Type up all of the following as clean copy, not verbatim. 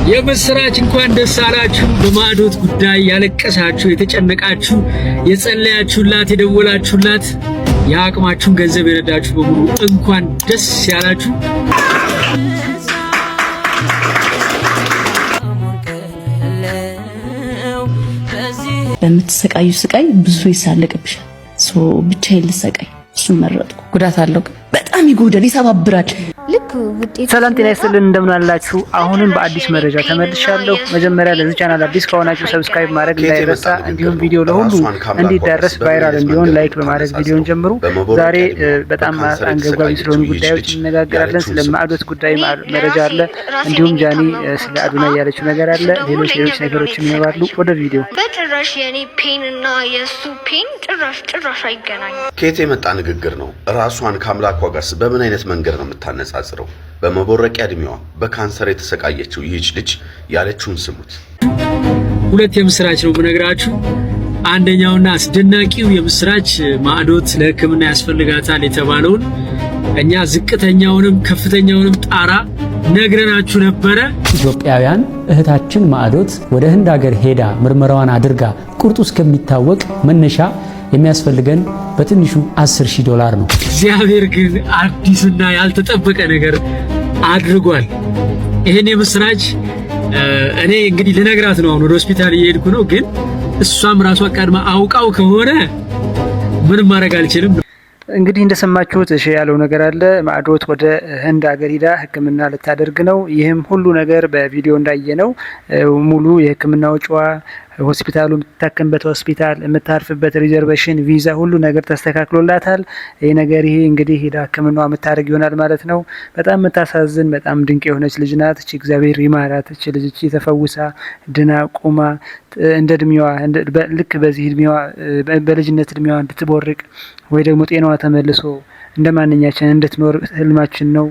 የምስራች፣ እንኳን ደስ አላችሁ። በማዕዶት ጉዳይ ያለቀሳችሁ፣ የተጨነቃችሁ፣ የጸለያችሁላት፣ የደወላችሁላት፣ የአቅማችሁን ገንዘብ የረዳችሁ በሙሉ እንኳን ደስ ያላችሁ። በምትሰቃዩ ስቃይ ብዙ ይሳለቅብሻል። ብቻዬን ልሰቃይ እሱን መረጥኩ። ጉዳት አለው ግን በጣም ይጎዳል፣ ይሰባብራል። ልክ ውጤቱ ሰላም ጤና ይስጥልን፣ እንደምን አላችሁ? አሁንም በአዲስ መረጃ ተመልሻለሁ። መጀመሪያ ለዚህ ቻናል አዲስ ከሆናችሁ subscribe ማድረግ እንዳይረሳ፣ እንዲሁም ቪዲዮ ለሁሉ እንዲዳረስ viral እንዲሆን like በማድረግ ቪዲዮን ጀምሩ። ዛሬ በጣም አንገብጋቢ ስለሆኑ ጉዳዮች እንነጋገራለን። ስለ ማዕዶት ጉዳይ መረጃ አለ፣ እንዲሁም ጃኒ ስለ አዶናይ ያለችው ነገር አለ፣ ሌሎች ሌሎች ነገሮች ይኖራሉ። ወደ ቪዲዮ። በጭራሽ የኔ pain እና የእሱ pain ጭራሽ ጭራሽ አይገናኙም። ከየት የመጣ ንግግር ነው? ራሷን ከአምላኳ ጋርስ በምን አይነት መንገድ ነው የምታነጻጽረው? በመቦረቂያ እድሜዋ በካንሰር የተሰቃየችው ይህች ልጅ ያለችውን ስሙት። ሁለት የምስራች ነው የምነግራችሁ። አንደኛውና አስደናቂው የምስራች ማዕዶት ለሕክምና ያስፈልጋታል የተባለውን እኛ ዝቅተኛውንም ከፍተኛውንም ጣራ ነግረናችሁ ነበረ። ኢትዮጵያውያን እህታችን ማዕዶት ወደ ህንድ ሀገር ሄዳ ምርመራዋን አድርጋ ቁርጡ እስከሚታወቅ መነሻ የሚያስፈልገን በትንሹ 10 ሺህ ዶላር ነው። እግዚአብሔር ግን አዲስና ያልተጠበቀ ነገር አድርጓል። ይሄን የምስራች እኔ እንግዲህ ልነግራት ነው። አሁን ወደ ሆስፒታል እየሄድኩ ነው። ግን እሷም ራሷ ቀድማ አውቃው ከሆነ ምንም ማድረግ አልችልም። እንግዲህ እንደሰማችሁት እሺ ያለው ነገር አለ። ማዕዶት ወደ ህንድ ሀገር ሂዳ ሕክምና ልታደርግ ነው። ይህም ሁሉ ነገር በቪዲዮ እንዳየነው ሙሉ የሕክምና ወጪዋ፣ ሆስፒታሉ፣ የምትታከምበት ሆስፒታል፣ የምታርፍበት reservation፣ ቪዛ፣ ሁሉ ነገር ተስተካክሎላታል። ይህ ነገር ይሄ እንግዲህ ሂዳ ሕክምናዋ የምታደርግ ይሆናል ማለት ነው። በጣም የምታሳዝን፣ በጣም ድንቅ የሆነች ልጅ ናት። እቺ እግዚአብሔር ይማራት። እቺ ልጅ እቺ ተፈውሳ ድና ቁማ እንደ እድሜዋ፣ ልክ በዚህ እድሜዋ፣ በልጅነት እድሜዋ እንድትቦርቅ ወይ ደግሞ ጤናዋ ተመልሶ እንደ ማንኛችን እንድትኖር ህልማችን ነው።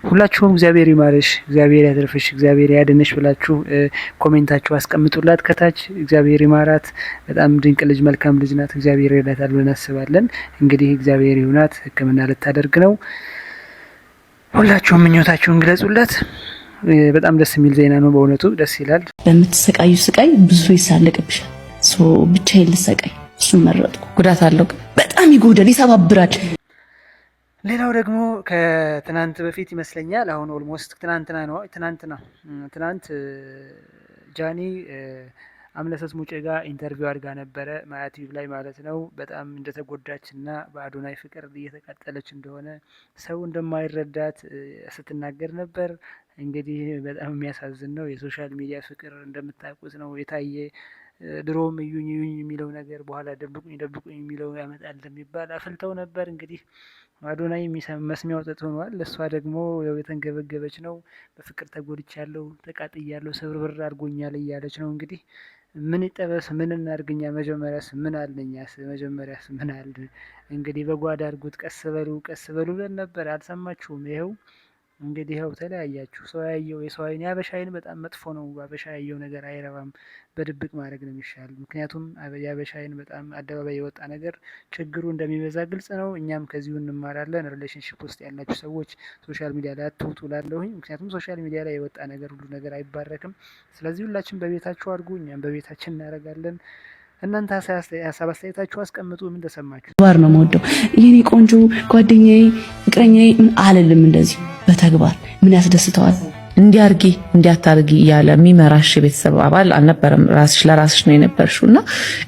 ሁላችሁም እግዚአብሔር ይማርሽ፣ እግዚአብሔር ያትርፍሽ፣ እግዚአብሔር ያድንሽ ብላችሁ comment ኣችሁ አስቀምጡላት ከታች። እግዚአብሔር ይማራት። በጣም ድንቅ ልጅ፣ መልካም ልጅ ናት። እግዚአብሔር ይረዳታል ብለን እናስባለን። እንግዲህ እግዚአብሔር ይሁናት። ሕክምና ልታደርግ ነው። ሁላችሁም ምኞታችሁን ግለጹለት። በጣም ደስ የሚል ዜና ነው። በእውነቱ ደስ ይላል። በምትሰቃዩ ስቃይ ብዙ ይሳለቅብሻል። ብቻዬን ልሰቃይ እሱን መረጥኩ። ጉዳት አለው ግን በጣም ይጎዳል፣ ይሰባብራል። ሌላው ደግሞ ከትናንት በፊት ይመስለኛል፣ አሁን almost ትናንትና ነው፣ ትናንትና ትናንት ጃኒ አምለሰት ሙጬ ጋር interview አድርጋ ነበረ፣ ማያ ቲቪ ላይ ማለት ነው። በጣም እንደተጎዳች እና በአዶናይ ፍቅር እየተቃጠለች እንደሆነ፣ ሰው እንደማይረዳት ስትናገር ነበር። እንግዲህ በጣም የሚያሳዝን ነው። የ social media ፍቅር እንደምታውቁት ነው የታየ፣ ድሮም እዩኝ እዩኝ የሚለው ነገር በኋላ ደብቁኝ ደብቁኝ የሚለው ያመጣል እንደሚባል አፍልተው ነበር። እንግዲህ አዶናይ መስሚያው ጥጥ ሆኗል። እሷ ደግሞ ያው የተንገበገበች ነው። በፍቅር ተጎድቻለሁ፣ ተቃጥያለሁ፣ ስብርብር አድርጎኛል እያለች ነው። እንግዲህ ምን ይጠበስ፣ ምን እናድርግኛ? መጀመሪያስ ምን አልነኛስ? መጀመሪያስ ምን አልን? እንግዲህ በጓዳ አድርጉት፣ ቀስ በሉ ቀስ በሉ ብለን ነበር፣ አልሰማችሁም? ይኸው እንግዲህ ይኸው ተለያያችሁ። ሰው ያየው፣ የሰው አይን፣ የአበሻ አይን በጣም መጥፎ ነው። አበሻ ያየው ነገር አይረባም። በድብቅ ማድረግ ነው የሚሻል። ምክንያቱም የአበሻ አይን በጣም አደባባይ የወጣ ነገር ችግሩ እንደሚበዛ ግልጽ ነው። እኛም ከዚሁ እንማራለን። relationship ውስጥ ያላችሁ ሰዎች social media ላይ አትውጡ ላለሁኝ። ምክንያቱም social media ላይ የወጣ ነገር ሁሉ ነገር አይባረክም። ስለዚህ ሁላችን በቤታችሁ አድርጉ፣ እኛም በቤታችን እናደርጋለን። እናንተ ሀሳብ አስተያየታችሁ አስቀምጡ። ምን ተሰማችሁ? ተግባር ነው የምወደው። የኔ ቆንጆ ጓደኛዬ፣ ፍቅረኛዬ ምን አልልም። እንደዚህ በተግባር ምን ያስደስተዋል? እንዲያርጊ እንዲያታርጊ እያለ የሚመራሽ የቤተሰብ አባል አልነበረም። ራስሽ ለራስሽ ነው የነበርሽው እና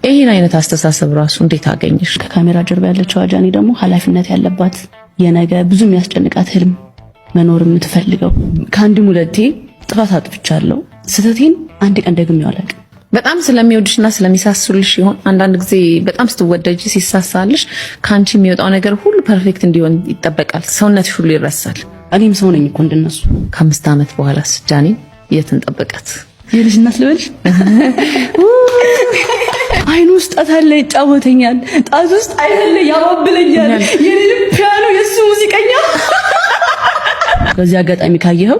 ይህን አይነት አስተሳሰብ ራሱ እንዴት አገኘሽ? ከካሜራ ጀርባ ያለችው አጃኒ ደግሞ ኃላፊነት ያለባት፣ የነገ ብዙ የሚያስጨንቃት ህልም መኖር የምትፈልገው፣ ከአንድም ሁለቴ ጥፋት አጥፍቻለሁ። ስህተቴን አንድ ቀን ደግሜው አላውቅም። በጣም ስለሚወድሽና ስለሚሳሱልሽ ይሆን? አንዳንድ ጊዜ በጣም ስትወደጂ ሲሳሳልሽ ከአንቺ የሚወጣው ነገር ሁሉ perfect እንዲሆን ይጠበቃል። ሰውነትሽ ሁሉ ይረሳል። እኔም ሰው ነኝ እኮ እንደነሱ። ከ5 ዓመት በኋላስ ጃኒ የት እንጠብቃት? የልጅ እናት ልበልሽ? አይኑ ውስጥ ጣት አለ ይጫወተኛል፣ ጣት ውስጥ አይን አለ ያባብለኛል። የኔ ልብ ፒያኖ የእሱ ሙዚቀኛ። በዚህ አጋጣሚ ካየኸው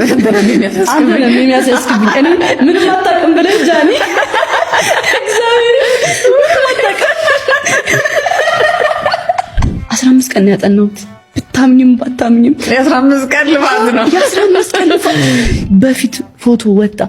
አንተ ነው የሚያሳስብኝ። እኔ ምንም አታውቅም ብለህ ጃኒ፣ እግዚአብሔር ምንም አታውቅም። 15 ቀን ነው ያጠናሁት። ብታምኝም ባታምኝም የ15 ቀን ልፋት ነው። የ15 ቀን ልፋት በፊት ፎቶ ወጣ።